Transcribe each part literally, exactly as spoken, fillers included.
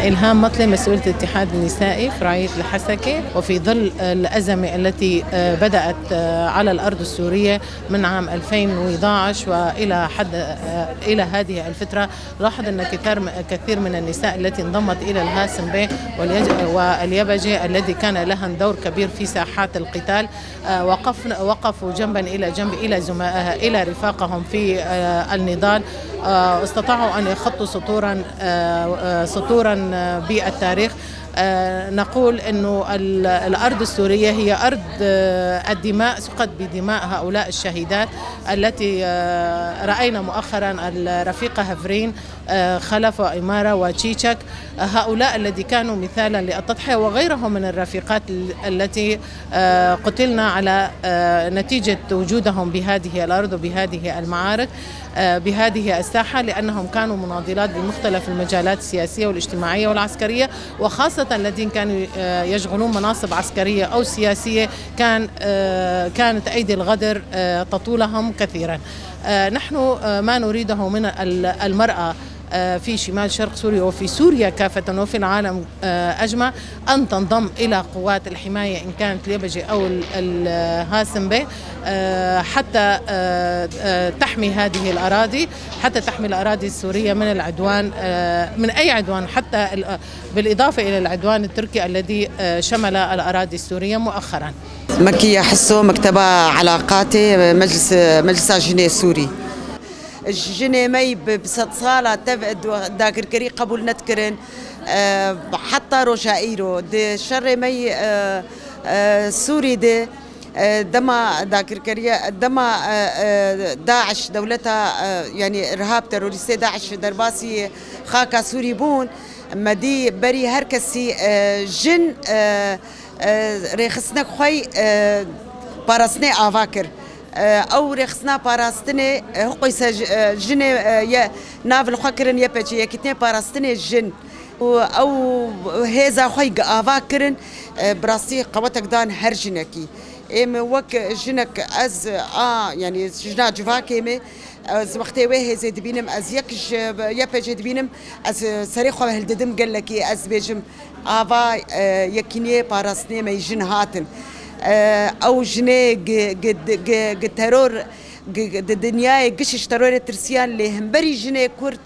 إلهام مطلي، مسؤولة الاتحاد النسائي فرعية الحسكة. وفي ظل الأزمة التي، آه، بدأت، آه، على الأرض السورية من عام ألفين وإحدعش وإلى حد، آه، إلى هذه الفترة، لاحظ أن كثير، كثير من النساء التي انضمت إلى الهاسم بي واليج-، واليبجي الذي كان لهن دور كبير في ساحات القتال، آه، وقفن-، وقفوا جنبا إلى جنب إلى زما-، آه، إلى رفاقهم في، آه، النضال. آه، استطاعوا أن يخطوا سطورا، آه، آه، سطورا، آه، بالتاريخ. آه، نقول إنه ال-، الأرض السورية هي أرض، آه، الدماء، سقت بدماء هؤلاء الشهيدات التي، آه، رأينا مؤخرا الرفيقة هفرين، آه، خلف وإمارة وتشيتشك، آه، هؤلاء الذي كانوا مثالا للتضحية، وغيرهم من الرفيقات ال-، التي، آه، قتلن على، آه، نتيجة وجودهم بهذه الأرض وبهذه المعارك، آه، بهذه الساحة، لأنهم كانوا مناضلات بمختلف المجالات السياسية والاجتماعية والعسكرية، وخاصة الذين كانوا، آه، يشغلون مناصب عسكرية أو سياسية، كان، آه، كانت أيدي الغدر، آه، تطولهم كثيرا. آه، نحن، آه، ما نريده من ال-، المرأة، آه، في شمال شرق سوريا وفي سوريا كافة وفي العالم، آه، أجمع، أن تنضم إلى قوات الحماية، إن كانت اليبجة أو ال-، ال-، هاسم بي، آه، حتى، آه، آه، تحمي هذه الأراضي، حتى تحمي الأراضي السورية من العدوان، آه، من أي عدوان، حتى ال-، بالإضافة إلى العدوان التركي الذي، آه، شمل الأراضي السورية مؤخرا. Mekiye Hiso, Mekteba Elaqatê, Meclis, Meclisa Jinê Sûrî. Jinê me yî bi, bi sedsala tev dagirkerî qebûl nedikirin. E, heta roja îro di şerê me yî, e, e, Sûrî de, e, dema dagirkeriye, dema, e, e, DAIŞ dewleta, e, yanî irhab terorîstê DAIŞ derbasî xaka Sûrî bûn, me dî berî her kesî, e, jin, e, e, rêxistinek xwe yî, e, parastinê ava kir. E, ew rêxistina parastinê, e, hiqûyse ji-, e, jinê, e, ye nav li xwe kirin Y P G, Yekîtinê Parastinê Jin. Û ew hêza xwe yî ava kirin, e, bi rastî qewetek dan her jinekî. Ê min wek jinek ez a, yanî jina civakê me, ez wextê wê hêzê dibînim, ez yek ji Y P G dibînim, ez serê xwe hildidim gelekî, ez dibêjim, ava, e, yekîniyê parastinê me yî jin hatin. E, ew jinê gi, gi, gi, gi teror, gi, gi, di dinyayê giş ji terorê tirsiyan lê hemberî jinê Kurd,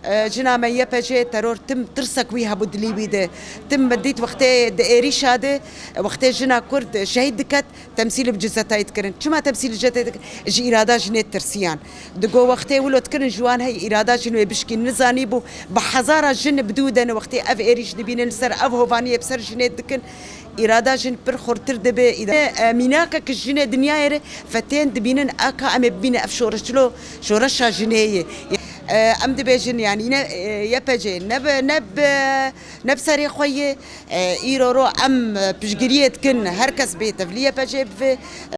e, jina me Y P G teror tim tirsek wî hebû dilî wî de. Tim me dît wextê di êrîşa de, wextê jina Kurd şehîd diket, temsîlî bi cizetayî dikirin. Çima temsîlî cizetayî dikirin? Ji îrada jinê tirsiyan. Digo wextê wilo dikirin ji wan hey îrada jin wê bişkîn. Nizanî bû bi hezara jin bi dû de ne wextê ev êrîş dibînin li ser ev hovaniyê bi ser jinê dikin. Îrada jin pir xurtir dibe. Îda-, e, mînakek jinê dinyayê re fetên dibînin aka em ê bibîne ev şoreşlo, şoreşa jinê ye. E, em dibêjin yanî ne, e, Y P G ne bi, ne bi, ne bi serê xwe ye. E, îro ro em, e, piştgiriyê dikin, her kes bê tevlî Y P G bive,